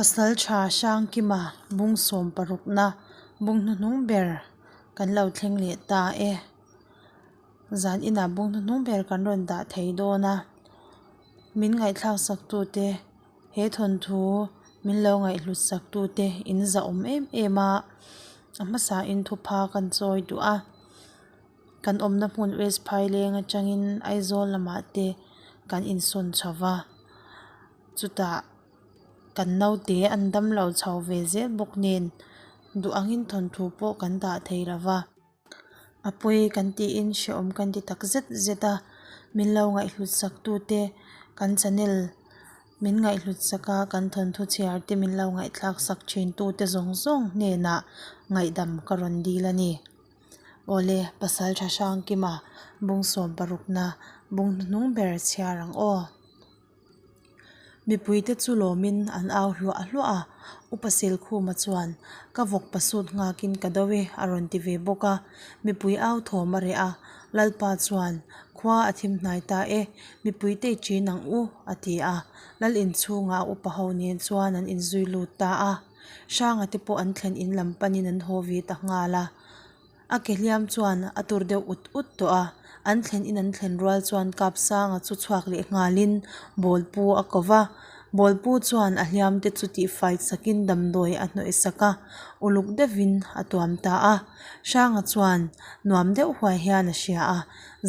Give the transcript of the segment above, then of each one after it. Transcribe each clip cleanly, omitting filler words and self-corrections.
Pasaltha Hrangkima bung sawm parukna bung hnuhnung ber kan lo thleng leh ta e. Zan inah bung hnuhnung ber kan rawn dah thei dawn a, min ngaihthlak sak tute he thawnthu min lo ngaihhlut sak tute in zahawm em em a, a hmasa in thupha kan chawi duh a. Kan awmna hmun West Phaileng atangin Aizawl lamah te kan insawn chho va, chutah kan naute an damlo chho ve zel bawk nen duh angin thawnthu pawh kan dah thei lo va. A pawi kan tiin hrehawm kan ti tak zet zet a, min lo ngaihhlut sak tute kan channel min ngaihhlut sak a kan thawnthu chhiar te min lo ngaihthlak sak thin tute zawng zawng hnenah ngaihdam ka rawn dil a ni. Awle Pasaltha Hrangkima bung sawm parukna bung hnuhnung ber chhiar ang aw. Mipuite chu lawmin an au hluah hluah a, Upa Selkhuma chuan, Ka vawk pasut nghakin ka do e a rawn ti ve bawk a. Mipui au thawm a reh a, Lalpa chuan, Khua a thim hnai ta e, mipuite i ṭin ang u a ti a. Lal inchhungah upa ho nen chuan an inzui lut ta a. Hranga te pawh an thlen in lam panin an haw ve ta nghal a. A ke hliam chuan a tur deuh ut ut tawh a, an thlen in an thlen rual chuan Kapsanga chu chhuak leh nghalin bawlpu a ko va, bawlpu chuan a hliam te chu tihfai sakin damdawi a hnawih sak a, uluk deuhin a tuam ta a. Hranga chuan nuam deuh huai hian a hria a,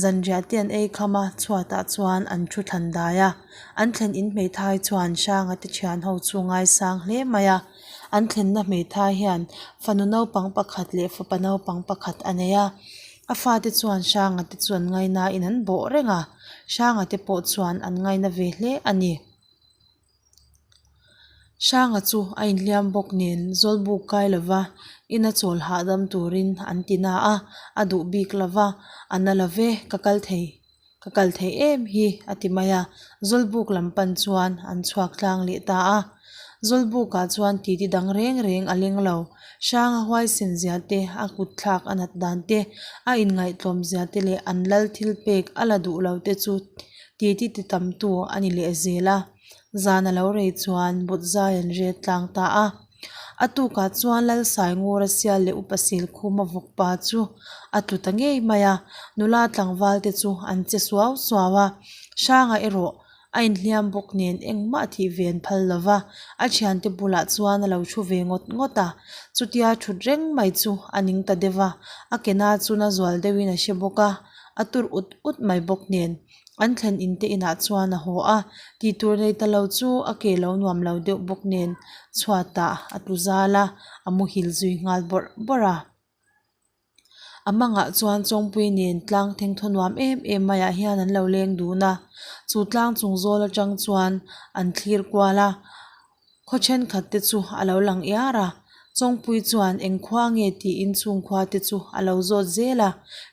zanriah te an ei kham a, chhuatah chuan an thu thlan dai a, an thlen in hmeithai chuan Hranga te thian ho chu ngaisang hle mai a. An thlenna hmeithai hian fanu naupang pakhat leh fapa naupang pakhat a nei a, a fate chuan Hranga te chu an ngainain an bawh reng a, Hranga te pawh chuan an ngaina ve hle a ni. Hranga chu a inhliam bawk nen Zawlbuk kai lova ina chawl hahdam turin an ti na a, a duh bik lova a na love ka kal thei. Ka kal thei em hi a ti mai a, Zawlbuk lam pan chuan an chhuak tlang leh ta a. Zawlbukah chuan titi dang reng reng a leng lo. Hranga huaisen zia te, a kut thlak a nat dan te, a inngaihtlawm zia te leh an lal thil pek a la duh lo te chu titi ti tamtu a ni leh zel a. Zan a lo rei chuan Butzai an ret tlang ta a. A tukah chuan Lalsaingura sial leh Upa Silkhuma vawkpa chu a tlu ta ngei mai a, nula tlangval te chu an che suau suau a, Hranga erawh a inhliam bawk nen engmah a thih ve an phal lo va, a thiante bulah chuan a lo thu ve ngawt ngawt a, chutia thut reng mai chu a ning ta deuh va, a ke na chu na zual deuhin a hre bawk a, a tur ut ut mai bawk nen. An thlen in te inah chuan a haw a, tih tur nei ta lo chu a ke lo nuam lo deuh bawk nen chhuatah a tlu zal a, a muhil zui nghal bawrh bawrh a. A mangah chuan Chawngpui nen tlang thengthaw nuam em em maiah hian an lo leng dun a, chu tlang chung zawl atang chuan an thlir kual a. Khaw thenkhat te chu a lo lang iar a, Chawngpui chuan eng khua nge tiin chung khua te chu a lo zawt zel a,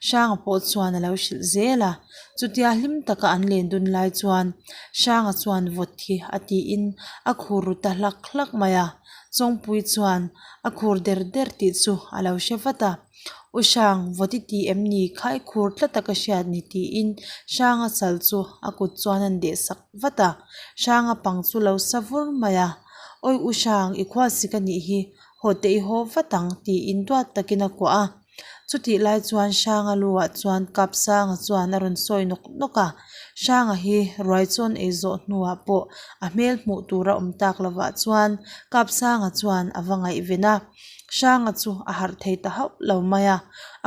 Hranga pawh chuan a lo hrilh zel a. Chutia hlim taka an len dun lai chuan Hranga chuan vawt hi a tiin a khur ru ta hlak hlak mai a, Chawngpui chuan a khur der der tih chu a lo hre vat a. U Hrang, vawt i ti em ni? Khai khur tlat a ka hriat ni tiin Hranga chal chu a kut chuan an deh sak vat a. Hranga pang chu lo sa vur mai a. Awi U Hrang, i khualsik a nih hi, haw teh i haw vat ang tiin duat takin a kuah a. Chutih lai chuan Hranga lu ah chuan Kapsanga chuan a rawn sawi nawk nawk a. Hranga hi ruai chawn ei zawh hnuah pawh a hmel hmuh tur a awm tak lovah chuan Kapsanga chuan a va ngaihven a. Hranga chu a harh thei ta hauh lo mai a,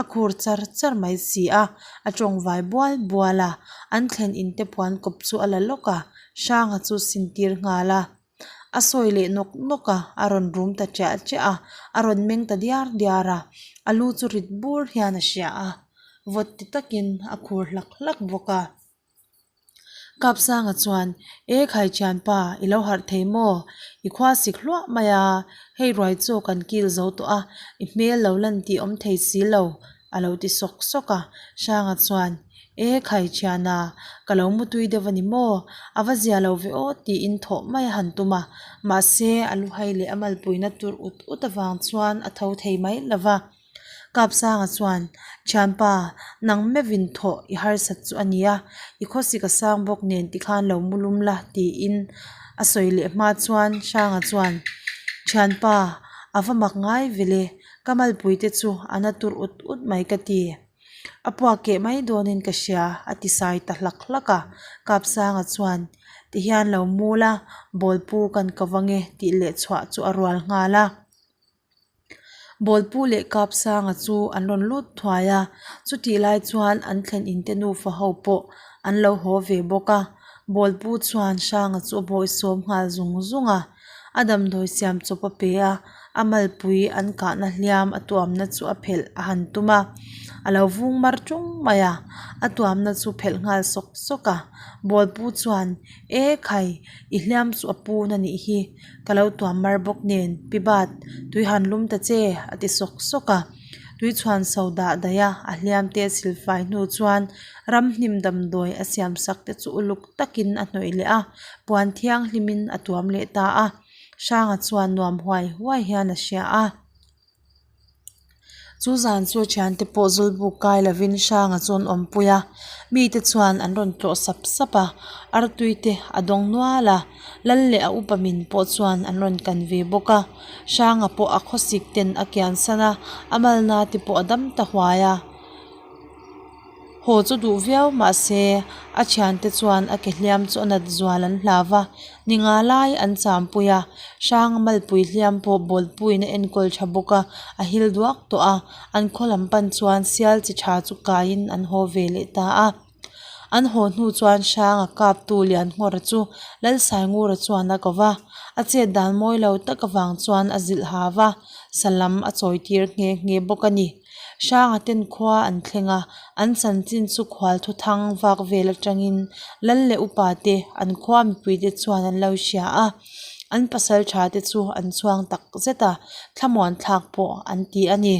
a khur char char mai si a, a tawngvai bual bual a, an thlen in te puan kawp chu a la lawk a, Hranga chu sin tir nghal a, a sawi leh nawk nawk a, a rawn rum ta chiah chiah a, a rawn meng ta diar diar a, a lu chu rit bur hian a hria a, vawt ti takin a khur hlak hlak bawk a. Kapsanga chuan, E khai thianpa, i lo harh thei maw? I khua sik hluah mai a, hei ruai chaw kan kil zo tawh a, i hmel lo lan tih awm thei si lo, a lo ti sawk sawk a. Hranga chuan, E khai thiana, ka lo mutui deuh a ni maw? A va zia lo ve aw tiin thawh mai a han tum a, mahse a luhai leh a malpuina tur ut ut avang chuan a tho thei mai lo va. Kapsanga chuan, Thianpa, nang meuhin thawh i harsat chu a nia, i khawsik a sang bawk nen tikhan lo mu lum la, tiin a sawi leh hma chuan Hranga chuan. Thianpa, a va mak ngai vele, ka malpui te chu a na tur ut ut mai ka ti. A puak keh mai dawnin ka hria, a ti sai ta hlak hlak a. Kapsanga chuan, Tihian lo mul a, bawlpu kan ko vang e tih leh chhuah chu a rual nghal a. Bawlpu leh Kapsanga chu an rawn lut thuai a, chutih lai chuan an thlen in te nufa ho pawh an lo haw ve bawk a. Bawlpu chuan Hranga chu a bawisawm nghal zung zung a, a damdawi siam chawp a pe a, a malpui an kahna hliam a tuamna chu a phelh a han tum a, a lo vung mar tung mai a, a tuamna chu phelh nghal sawk sawk a. Bawlpu chuan, E khai, i hliam chu a pun a nih hi. Ka lo tuam mar bawk nen, Pi Bat, tui han lum ta che, a ti sawk sawk a. Tui chhuan so dah daih a, a hliam te silfai hnu chuan ramhnim damdawi a siam sak te chu uluk takin a hnawih leh a, puan thianghlimin a tuam leh ta a. Hranga chuan nuam huai huai hian a hria a. Chu zan chu thiante pawh Zawlbuk kai lovin Hranga chu an awmpui a, mite chuan an rawn tlawh sap sap a, artui te a dawng nual a, Lal leh a upa min pawh chuan an rawn kan ve bawk a, Hranga pawh a khawsik ten a kian san a, a malna te pawh a dam ta huai a. Haw chu duh viau mahse a thiante chuan a ke hliam chu a nat zual an hlau va, ni nga lai an champui a, hrang malpui hliam pawh bawlpuiin a enkawl tha bawk a, a hil duak tawh a, an khaw lam pan chuan sial chi tha chu kaiin an haw ve leh ta a. An haw hnu chuan hranga kaptu Lianngawra chu Lalsaingura chuan a ko va, a chet dan mawi lo tak avang chuan a zilh ha va, salam a chawi tir nghe nghe bawk a ni. Hranga ten khua an thleng a, an chanchin chu khual thuthang vak vel atangin Lal leh upa te an khua mipui te chuan an lo hria a, an pasal tha te chu an chhuang tak zet a, thlamuan thlak pawh an ti a ni.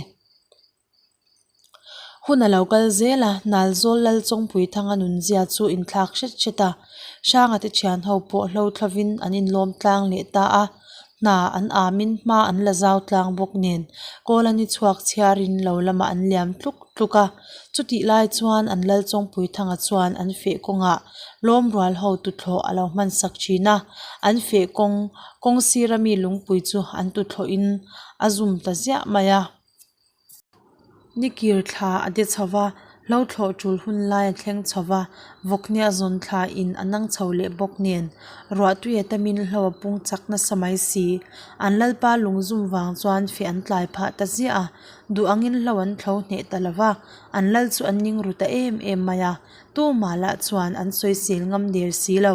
Hun a lo kal zel a, Nalzawl Lal Chawngpui Thanga nunzia chu inthlak hret hret a, Hranga te thian ho pawh hlo thlovin an inlawm tlang leh ta a. Hna an amin hma an la zau tlang bawk nen kawl a ni chhuak chhiarin lo lamah an liam tluk tluk a. Chutih lai chuan an lal Chawngpui Thanga chuan an feh kawngah lawm rual ho tuthlawh a lo hman sak thin a. An feh kawng kawng sira mi lungpui chu an tuthlawhin a zum ta ziah mai a. Nikir thla a de chho va, hlo thlawh tul hun lai a thleng chho va, vawknia zawn thla in a nang chho leh bawk nen ruah tui a tamin hlo a pung chak nasa mai si. An lalpa lungzum vang chuan feh an tlai phah ta ziah a, duh angin hlo an thlo hneh ta lo va, an lal chu an ning ru ta em em mai a, tumah lah chuan an sawisel ngam der si lo.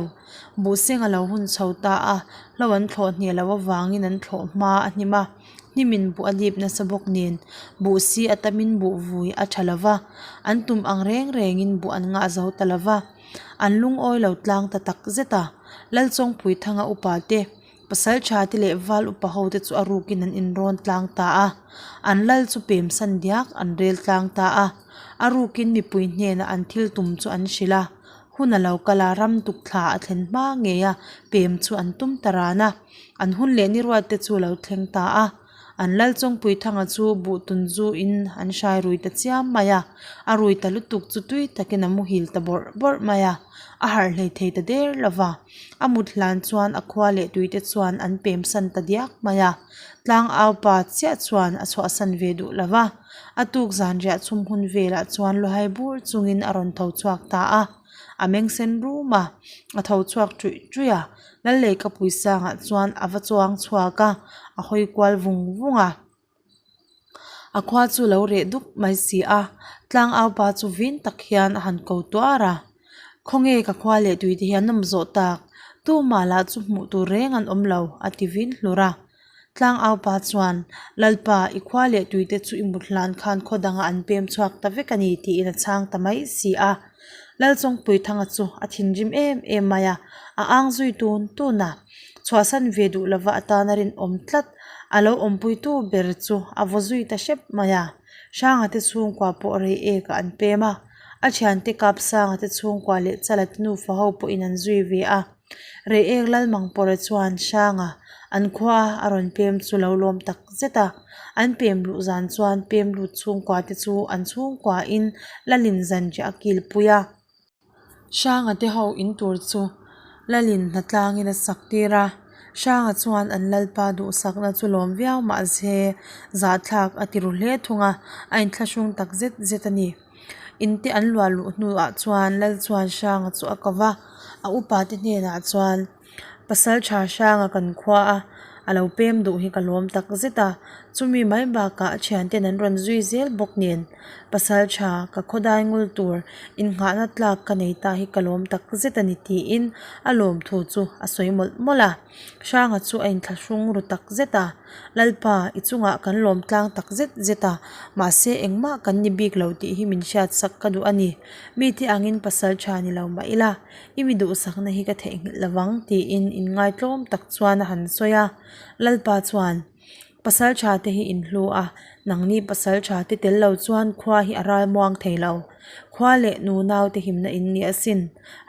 Buhseng a lo hun chho ta a, hlo an thlawh hneh loh avangin an thlawh hma a hnim a. Hnimin buh a lip nasa bawk nen buh si a tamin buh vui a tha lo va, an tum ang reng rengin buh an ngah zo ta lo va, an lungawi lo tlang ta tak zet a. Lalchawngpui thanga upa te, pasal tha te leh val upa ho te chu a rukin an inrawn tlang ta a, an lal chu pem san diak an rel tlang ta a, a rukin mipui hnenah an thil tum chu an hrilh a, hun a lo kal a, ram tuk thla a thlen hma ngei a, pem chu an tum ta ran a. An hun leh ni ruat te chu a lo thleng ta a, an lal Chawngpui Thanga chu buh tun zu in an hrai rui ta chiam mai a, a rui ta lutuk chu tui takin a muhil ta bawrh bawrh mai a, a harh hlei thei ta der lo va, a mut hlan chuan a khua leh tui te chuan an pem san ta diak mai a, tlang au pa chiah chuan a chhuahsan ve duh lo va, a tuk zan riah chhum hun velah chuan luhai bur chungin a rawn tho chhuak ta a, a meng sen rum a, a tho chhuak ṭuih ṭuih a. Lalleikapui sangah chuan a va chuang chhuak a, a hawi kual vung vung a. A khua chu lo reh dup mai si a, tlangau pa chu vin tak hian a han ko tuar a. Khawnge ka khua leh tui te hi an awm zawh tak, tumah lah chu hmuh tur reng an awm lo a ti vin hlur a. Tlangau pa chuan, Lalpa, i khua leh tui te chu i mut hlan khan khaw dangah an pem chhuak ta vek a ni tiin a chhang ta mai si a. Lalchawngpui Thanga chu a thinrim em em mai a, a ang zui tun tun a. Chhuahsan ve duh lova atana rinawm tlat a lo awmpuitu ber chu a vaw zui ta hrep mai a. Hranga te chhungkua pawh rei ekah an pem a, a thiante Kapsanga te chhungkua leh Chala te nufa ho pawhin an zui ve a. Reiek Lalmangpawra chuan Hranga an khua a rawn pem chu lo lawm tak zet a, an pem luh zan chuan pem lut chhungkua te chu an chhungkuain Lalin zanriah a kilpui a. Hranga te ho in tur chu Lalin hnatlangin a sak tir a. Hranga chuan an lalpa duhsakna chu lawm viau mahse zahthlak a ti ru hle thung a, a inthlahrung tak zet zet a ni. In te an luah luh hnuah chuan lal chuan Hranga chu a ko va, a upa te hnenah chuan Pasal tha Hranga kan khua a, a lo pem duh hi ka lawm tak zet a, chumi mai bakah a thianten an rawn zui zel bawk nen Pasal tha ka khawdai ngul tur innghahna tlak ka nei ta hi ka lawm tak zet a ni tiin a lawm thu chu a sawi mawlh mawlh a. Hranga chu a inthlahrung ru tak zet a, Lalpa, i chungah kan lawm tlang tak zet zet a, mahse engmah kan ni bik lo tih hi min hriatsak ka duh a ni. Mite angin pasal tha ni lo mah ila, i mi duhsakna hi ka theihnghilh lovang tiin inngaitlawm tak chuan a han sawi a. Lalpa chuan. Pasal tha te hi in hlu a, nangni pasal tha te tel lo chuan khua hi a ral muang thei lo. Khua leh nu nau te himna in ni asin.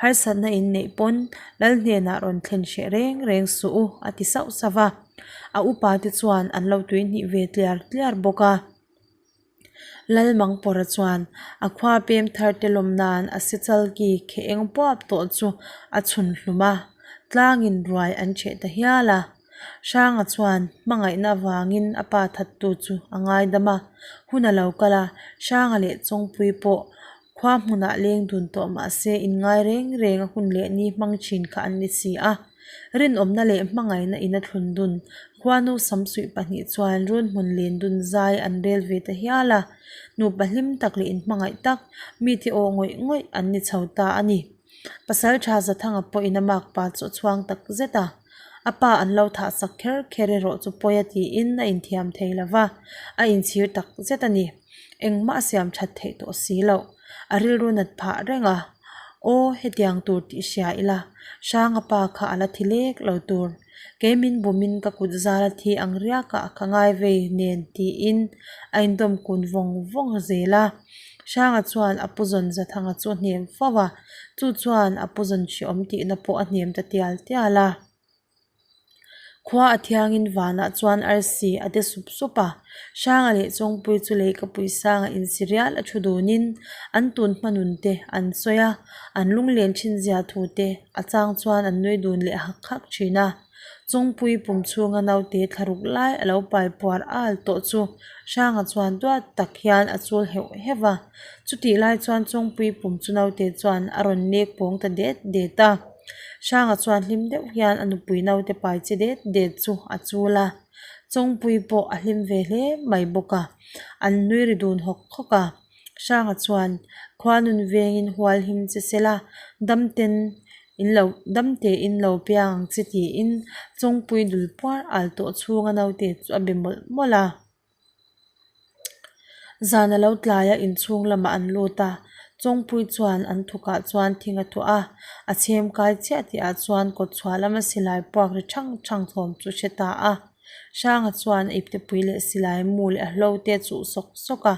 Harsatna in neih pawn lal hnenah rawn thlen hreh reng reng suh u a ti sauh sauh a. A upa te chuan an lo tuihnih ve tliar tliar bawk a. Lalmangpawra chuan a khua pem thar te lawm nan a sichalki khe eng puap tawh chu a chhun hlum a, tlangin ruai an chheh ta hial a. Hranga chuan hmangaihna avangin a pa thattu chu a ngaidam a, hun a lo kal a, Hranga leh Chawngpui pawh khua hmunah leng dun tawh mah se inngai reng reng a hun leh ni hmang thin kha an ni si a. Rinawmna leh hmangaihna in a thlun dun khuanu samsuih pahnih chuan run hmun len dun zai an rel ve ta hial a, nupa hlim tak leh inhmangaih tak mite aw ngawih ngawih an ni chho ta a ni. Pasal tha Zathanga pawhin a makpa chu a chhuang tak zet a, a pa an lo thah sak kher kher erawh chu pawi a tiin a inthiam thei lo va, a inchhir tak zet a ni. Engmah a siam that theih tawh si loh, a rilru nat phah reng a, Aw hetiang tur tih hria ila, Hranga pa kha a la thi lek lo tur, kei min bumin ka kut zal a thi ang riakah ka ngai vei nen tiin a indawm kun vawng vawng zel a. Hranga chuan a pu zawn Zathanga chu a hnem fo a, chu chuan a pu zawn hreawm tihna pawh a hnem ta tial tial a. Khua a thiangin vanah chuan arsi a de sup sup a, Hranga leh Chawngpui chu leikapui sanga insi rial a thu dunin an tun hmanun te an sawi a, an lunglen thin zia thu te a chang chuan an nui dun leh hak hak thin a. Chawngpui pum chhunga naute thlaruk lai a lo pai puar al tawh chu Hranga chuan duat tak hian a chul heuh heuh a, chutih lai chuan Chawngpui pum chu naute chuan a rawn nek pawng ta det det a. Hranga chuan hlim deuh hian a nupui naute pai che det det chu a chul a, Chawngpui pawh a hlim ve hle mai bawk a, an nui ri dun hawk hawk a. Hranga chuan khuanun vengin hual him che sela, damten in lo dam tein lo piang ang che tiin Chawngpui dul puar al tawh chhunga naute chu a be mawlh mawlh a. Zan a lo tlai a inchhung lamah an lut a, Chawngpui chuan an thukah chuan thing a tuah a, a chhem kai chiah tih ah chuan kawtchhuah lama silai puak ri thang thang thawm chu hre ta a. Hranga chuan a iptepui leh silai mu leh a hlo te a chuh sawk sawk a.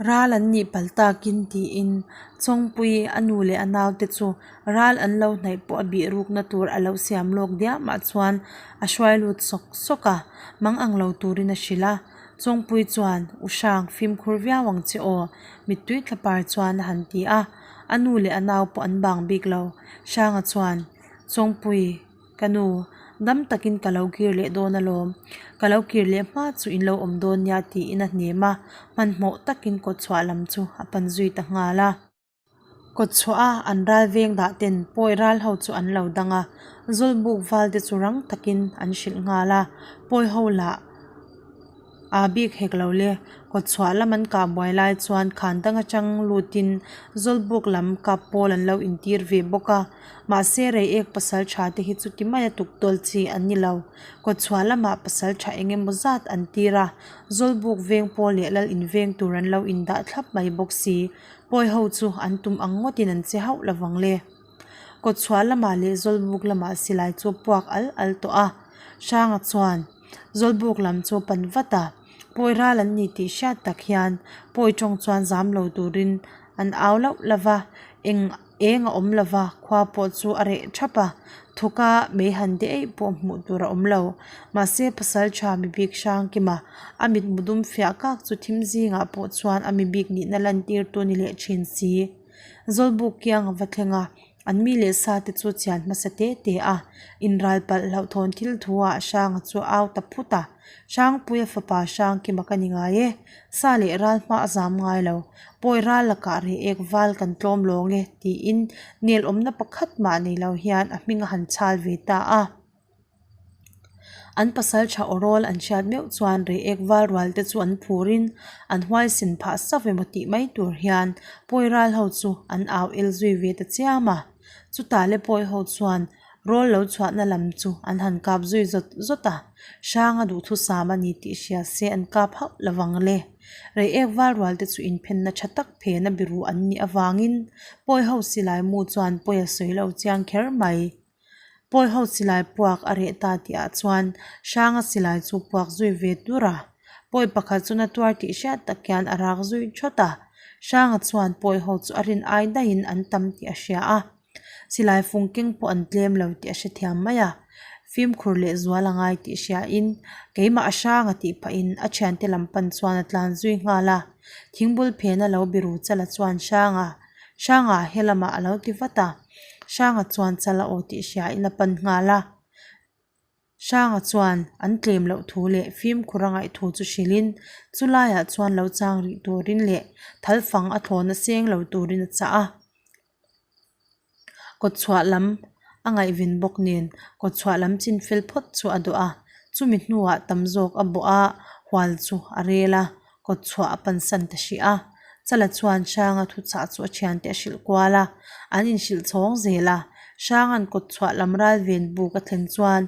Ral an nih pal takin tiin Chawngpui a nu leh a naute chu ral an lo hnaih pawh a bih rukna tur a lo siam lawk diam ah chuan a hruai lut sawk sawk a, mang ang lo turin a hrilh a. Chawngpui chuan U Hrang fimkhur viau ang che aw mittui thlapar chuan a han ti a, a nu leh a nau pawh an bang bik lo. Hranga chuan Chawngpui. Ka nu, dam takin ka lo kir leh dawn alawm. Ka lo kir leh hma chu in lo awm dawn nia tiin a hnem a, hmanhmawh takin kawtchhuah lam chu a pan zui ta nghal a. Kawtchhuah a an ral veng dah ten pawi ral ho chu an lo dang a, Zawlbuk val te chu rang takin an hrilh nghal a, pawi ho lah Aa bik hek lo le, kawtchhuah lam an kah buai lai chuan khan dang atang lutin Zawlbuk lam kap pawl an lo intir ve bawk a, mahse Reiek pasal tha te hi chuti maia tuktawl chi an ni lo. Kawtchhuah lamah pasal tha eng emaw zat an tir a, Zawlbuk veng pawl leh lal inveng tur an lo indah thlap mai bawk si. Pawi ho chu an tum ang ngawtin an che hauh lovang le. Kawtchhuah lamah leh Zawlbuk lamah silai chu a puak al al tawh a, Hranga chuan. Zawlbuk lam chu a pan vat a, pawi ral an ni tih hriat tak hian pawi tawng chuan zam lo turin an au lauh lauh va, eng eng a awm lo va, khua pawh chu a reh thap a, thuka mei han de eih pawh hmuh tur a awm lo. Mahse pasal tha mi bik hrang kima a mitmu dum fiah kak chu thim zingah pawh chuan a mi bik nihna lantir tu ni leh thin si. Zawlbuk kiang a va thleng a. An mi leh sa te chu chian hmasa te te a, inral palh hlauhthawn thil thu ah Hranga chu a au ta phut a. Hrangpuia fapa Hrangkima ka ni ngai e, sa leh ral hma a zam ngai lo, pawi ral lakah reh ek val kan tlawm lawng e tiin nel awmna pakhat mah nei lo hian a hming a han chhal ve ta a. An pasal tha awrawl an hriat meuh chuan reh ek val rual te chu an phurin an huaisin phah sauh emaw tih mai tur hian pawi ral ho chu an au el zui ve ta chiam a. Chutah le pawi ho chuan rawl lo chhuahna lam chu an han kap zui zawt zawt a, hranga duhthusam a ni tih hria se an kap hauh lo vang le. Rei ek val rual te chu inphenna tha tak phena biru an nih avangin pawi ho silai mu chuan pawi a sawi lo chiang kher mai. Pawi ho silai puak a reh ta tih ah chuan Hranga silai chu puak zui ve tur a, pawi pakhat chu na tuar tih hriat tak hian a rak zui thawt a. Hranga chuan pawi ho chu a rin ai daihin an tam tih a hria a, silai fung keng pawh an tlem lo tih a hrethiam mai a. Fimkhur leh zual a ngai tih hriain keimah a Hranga tih pahin a thiante lam pan chuan a tlan zui nghal a. Thingbul phena lo biru chala chuan Hranga, Hranga he lamah a lo ti vat a. Hranga chuan chal a aw tih hriain a pan nghal a. Hranga chuan an tlem loh thu leh fimkhur a ngaih thu chu hrilhin chu laiah chuan lo chang rih turin leh thal fang a thlawna seng lo turin a chah a. Kawtchhuah lam a ngaihven bawk nen kawtchhuah lam chin fel phawt chu a duh a. Chumi hnuah tam zawk a bawh a, hual chu a rel a. Kawtchhuah a pansan ta hrih a, Chala chuan Hranga thuchah chu a thiante a hrilh kual a, an inhrilh chhawng zel a. Hranga'n kawtchhuah lam ral ven buk a thlen chuan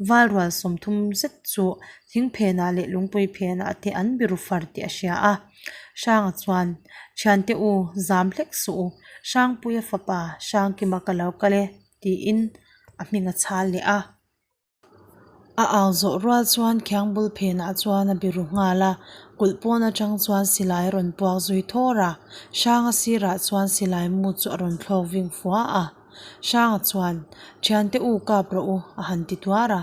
Valrual 30 zet chu thing phenah leh lungpui phenah te an biru far tih a hria a. Hranga chuan, Thiante u, zam hlek suh u, Hrangpuia fapa Hrangkima ka lo kal e, tiin a hming a chhal leh a. A au zawh rual chuan khiang bul phenah chuan a biru nghal a, kulh pawn atang chuan silai a rawn puak zui thawr a, Hranga sirah chuan silai mu chu a rawn thlawk ving fua a. Hranga chuan, Thiante u kap rawh u, a han ti tuar a.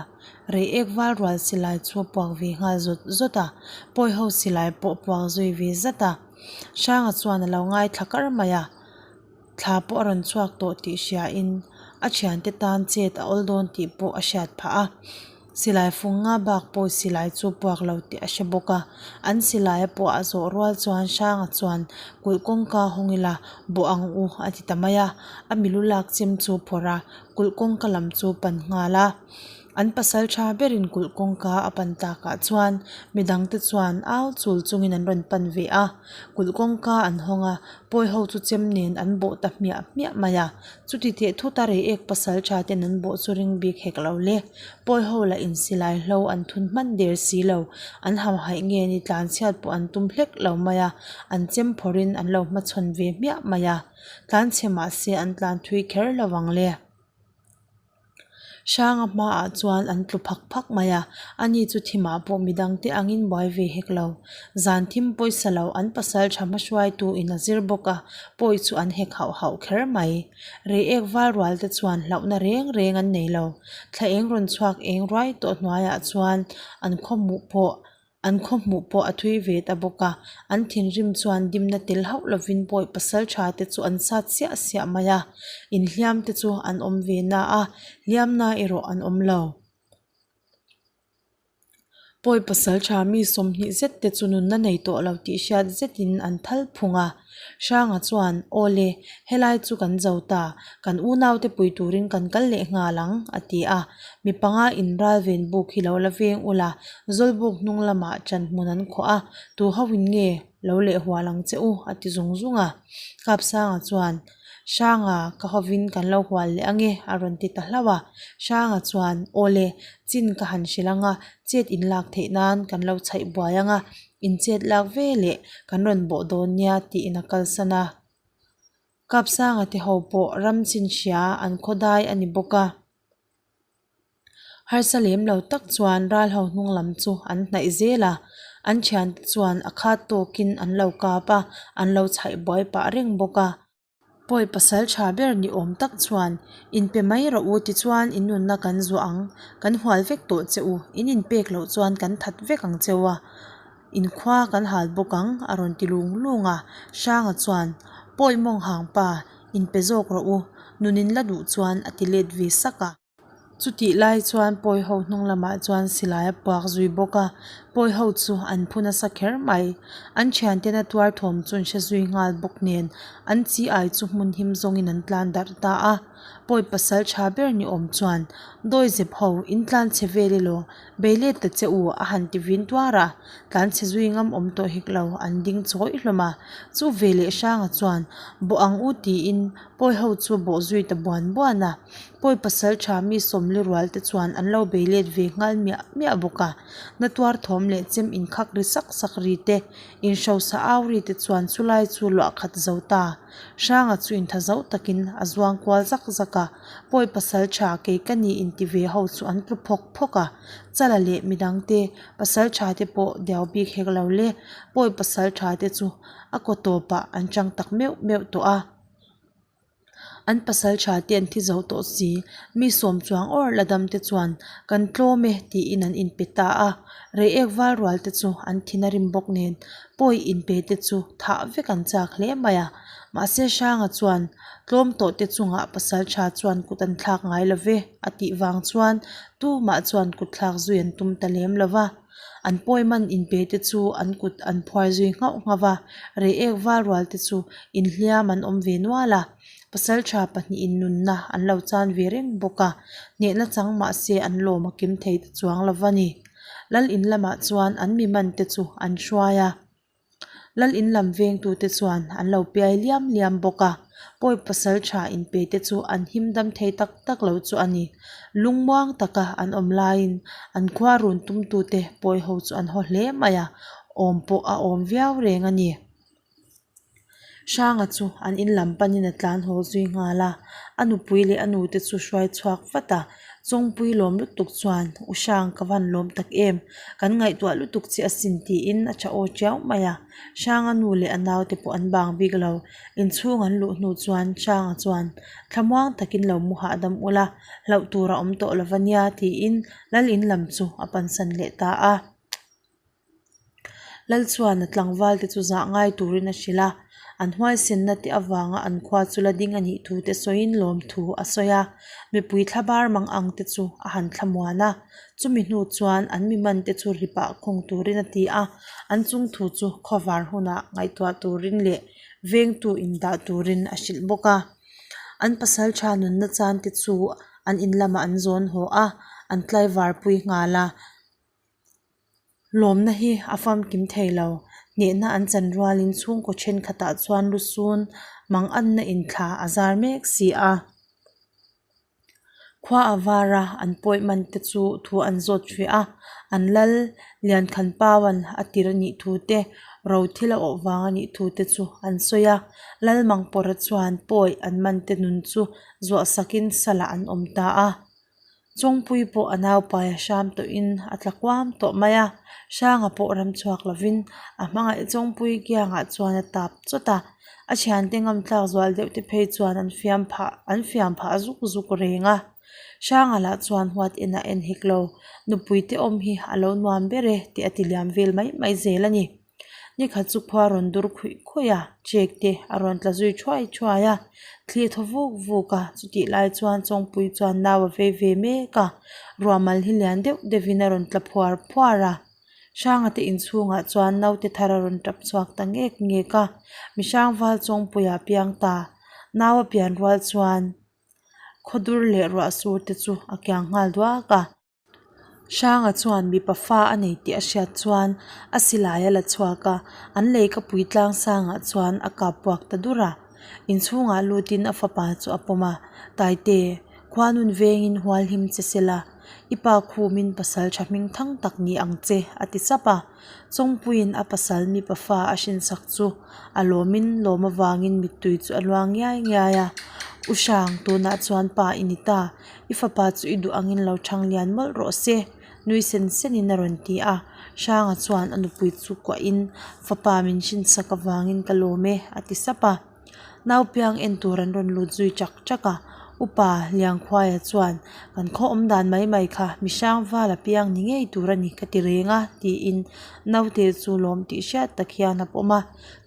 Rei ek val rual silai chu a puak ve nghal zawt zawt a, pawi ho silai pawh a puak zui ve zat a. Hranga chuan a lo ngaithla kar mai a. Thla pawh a rawn chhuak tawh tih hriain a thiante tan chet a awl dawn tih pawh a hriat phah a. Silai fung nga bak pawh silai chu puak lo tih a hre bawk a. An silai a pawh a zawh rual chuan Hranga chuan kulh kawngka hawng ila bawh ang u a ti ta mai a. A milu lak chem chu phawrh a, kulh kawngka lam chu pan nghal a. An pasal tha berin kulh kawngka a pan takah chuan midangte chuan au chul chungin an rawn pan ve a. Kulh kawngka an hawng a, pawi ho chu chem nen an bawh ta hmiah hmiah mai a. Chuti teh thut a rei ek pasal tha ten an bawh chu ring bik hek lo le. Pawi ho lah in silai hlo an thun hman der si lo. An hamhaih nge ni tlan chhiat pawh an tum hlek lo mai a, an chem phawrhin an lo hmachhawn ve hmiah mai a. Tlan chhe mahse an tlan thui kher lo ang le. Hranga hmaah chuan an tlu phak phak mai a, ani chu thimah pawh midangte angin buai ve hek lo. Zan thim pawisa lo an pasal tha hmahruaitu in a zir bawk a, pawi chu an hek hauh hauh kher mai. Reiek val rual te chuan hlauhna reng reng an nei lo. Thla eng rawn chhuak eng ruai tawh hnuaiah chuan an khawhmuh pawh An khaw hmuh pawh a thui ve ta bawk a, an thinrim chuan dimna tel hauh lovin pawi pasal tha te chu an sat siah siah mai a, inhliam te chu an awm ve na a, hliamna erawh an awm lo. Pawi pasal tha mi 20 zet te chu nunna nei tawh lo tih hriat zetin an thal phung a, Hranga chuan, Aw le, helai chu kan zo ta, kan unaute pui turin kan kal leh nghal ang, a ti a. Mi panga in ral ven buk hi lo la veng ula, Zawlbuk hnung lamah ṭan hmun an khawh a, tu ho in nge lo leh hual ang che u, a ti zung zung a. Kapsanga chuan, Hranga, ka hovin kan lo hual leh ange, a rawn ti ta hlauh a. Hranga chuan, Aw le, chin ka han hrilh ang a, chet in lak theih nan kan lo chhaih buai ang a, In chet lak ve leh kan rawn bawh dawn nia tiin a kalsan a. Kapsanga te ho pawh ram chin hria an khaw dai a ni bawk a. Harsa lem lo tak chuan ral ho hnung lam chu an hnaih zel a. An thiante chuan a khat tawkin an lo kap a, an lo chhaih buai pah reng bawk a. Pawi pasal tha ber ni awm tak chuan, Inpe mai rawh u tichuan in nunna kan zuah ang, kan hual vek tawh che u, in inpek loh chuan kan that vek ang cheu a, in khua kan hal bawk ang a rawn ti lung lung a. Hranga chuan, Pawi mawng hang pa, inpe zawk rawh u. Nun in la duh chuan a ti let ve sak a. Chutih lai chuan pawi ho hnung lamah chuan silai a puak zui bawk a, pawi ho chu an phu nasa kher mai. An thiantena tuar thawm chu an hre zui nghal bawk nen an chi ai chu hmun him zawngin an tlan darh ta a. Pawi pasal tha ber ni awm chuan Dawizep ho in tlan chhe vel elaw bei let ta che u a han ti vin tuar a, tlan chhe zui ngam awm tawh hek lo an ding chawih hlawm a. Chu ve leh Hranga chuan bawh ang u tiin pawi ho chu bawh zui ta buan buan a. Pawi pasal tha mi sawmli rual te chuan an lo bei let ve nghal miah miah bawk a, na tuar thawm leh chem inkhak ri sak sak ri te, inhrosa au ri te chuan chulai chu luah khat zo ta. Hranga chu intha zo takin a zuang kual zak zak a, pawi pasal tha kei ka ni inti ve ho chu an tlu phawk phawk a, Chala leh midang te pasal tha te pawh diau bik hek lo le, pawi pasal tha te chu a kaw tawpah an chang tak meuh meuh tawh a. An pasal tha te an thi zo tawh si, mi sawm chuang awr la dam te chuan kan tlawm e tiin an inpe ta a, Reiek val rual te chu an thin a rim bawk nen pawi inpe te chu thah vek an chak hle mai a, mahse Hranga chuan tlawm tawh te chungah pasal tha chuan kut an thlak ngai lo ve a tih vang chuan tumah chuan kut thlak zui an tum ta lem lo va. An pawi man inpe te chu an kut an phuar zui nghauh nghauh va, Reiek val rual te chu inhliam an awm ve nual a, pasaltha pahnihin nunna an lo chan ve reng bawk a, hnehna chang mahse an lawm a kim thei ta chuang lo va ni. Lal in lamah chuan an mi man te chu an hruai a. Lal in lam vengtute chuan an lo piai liam liam bawk a, pawi pasal tha inpe te chu an him dam thei tak tak lo chu a ni. Lungmuang taka an awm laiin an khua run tumtute pawi ho chu an haw hle mai a, awm pawh a awm viau reng a ni. Hranga chu an in lam panin a tlan haw zui nghal a, a nupui leh a nute chu hruai chhuak vat a, Chawngpui lawm lutuk chuan U Hrang ka van lawm tak em, kan ngaihtuah lutuk che asin tiin a tha aw tiau mai a, Hranga nu leh a naute pawh an bang bik lo, inchhung an luh hnu chuan Hranga chuan thlamuang takin lo mu hahdam ula, hlauh tur a awm tawh lo va nia tiin Lal in lam chu a pansan leh ta a. Lal chuan a tlangval te chu zah ngai turin a hrilh a, an huaisenna te avanga an khua chu la ding a nih thu te sawiin lawmthu a sawi a, mipui thlabar mang ang te chu a han thlamuan a, chumi hnu chuan an mi man te chu ripah khawng turin a ti a, an chung thu chu khawvar hunah ngaihtuah turin leh vengtu indah turin a hrilh bawk a, an pasal tha nunna chan te chu an in lamah an zawn haw a, an tlaivar pui nghal a. Lawmna hi a famkim thei lo. Hnehna an chan rualin chhungkaw thenkhatah chuan lusun manganna inthla a zar mek si a. Khua a var a, an pawi man te chu thu an zawt hreh a, an lal Liankhan Pauan a tir a nih thu te, ro thil a awh vang a nih thu te chu an sawi a. Lal Mangpawrha chuan pawi an man te nun chu zuah sakin salah an awm ta a. Chawngpui pawh a naupai a hram tawhin a tla kuam tawh mai a, Hranga pawh ram chhuak lovin a hmangaih Chawngpui kiangah chuan a tap chawt a, a thiante ngam tlak zual deuh te phei chuan an fiam phah an fiam phah zuk zuk reng a. Hranga lah chuan huat en a en hek lo, nupui te awm hi a lo nuam ber e tih a ti liam vel mai mai zel a ni. Nikhat chu khua rawn dur khuih khuih a, chek te a rawn tla zui thuai thuai a, thli a thaw vuk vuk a, chutih lai chuan Chawngpui chuan nau a vei ve mek a, ruahmal hi lian deuh deuhin a rawn tla phuar phuar a, Hranga te inchhungah chuan naute thar a rawn tap chhuak ta ngek ngek a, Mihrangval Chawngpuia piang ta, nau a pian rual chuan khawdur leh ruah sur te chu a kiang nghal duak a. Hranga chuan mipa fa a nei tih a hriat chuan a silai a la chhuak a, an lei ka pui tlang sangah chuan a kap puak ta dur a. Inchhungah lutin a fapa chu a pawm a, Taite, khuanun vengin hual him che se la, i pa khumin pasal tha hming thang tak ni ang che, a ti sap a. Chawngpuiin a pasal mipa fa a hrinsak chu a lawmin lawm avangin mittui chu a luang ngiai ngiai a. U Hrang, tunah chuan pa i ni ta. I fapa chu i duh angin lo thang lian mawlh rawh se, nui sen senin a rawn ti a. Hranga chuan a nupui chu kuahin, Fapa min hrinsak avangin ka lawm e, a ti sap a. Naupiang en tur an rawn lut zui chak chak a. Upa Liangkhuaia chuan, Kan khaw awm dan mai mai kha mihrang val a piang ni ngei tur a ni ka ti reng a, tiin naute chu lawm tih hriat tak hian a pawm a.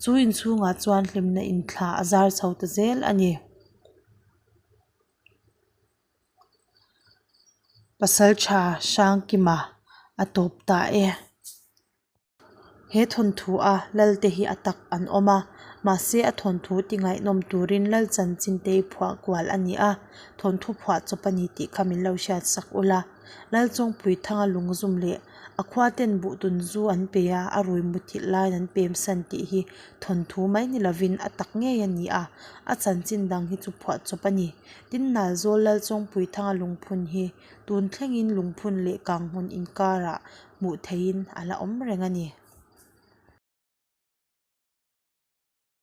Chu inchhungah chuan hlimna inthla a zar chho ta zel a ni. Pasaltha Hrangkima a tawp ta e. He thawnthu a lal te hi a tak an awm a, mahse a thawnthu ti ngaihnawm turin lal chanchin te hi phuah kual a ni a, thawnthu phuah chawp a ni tih kha min lo hriat sak ula. Lalchawngpui thanga lungzum leh a khua ten buhtun zu an pe a, a rui muthilh laiin an pem san tih hi thawnthu mai ni lovin a tak ngei a ni a, a chanchin dang hi chu phuah chawp a ni. Tin, Nalzawl Lalchawngpui thanga lungphun hi tun thlengin lungphun leh kanghmun inkarah hmuh theihin a la awm reng a ni.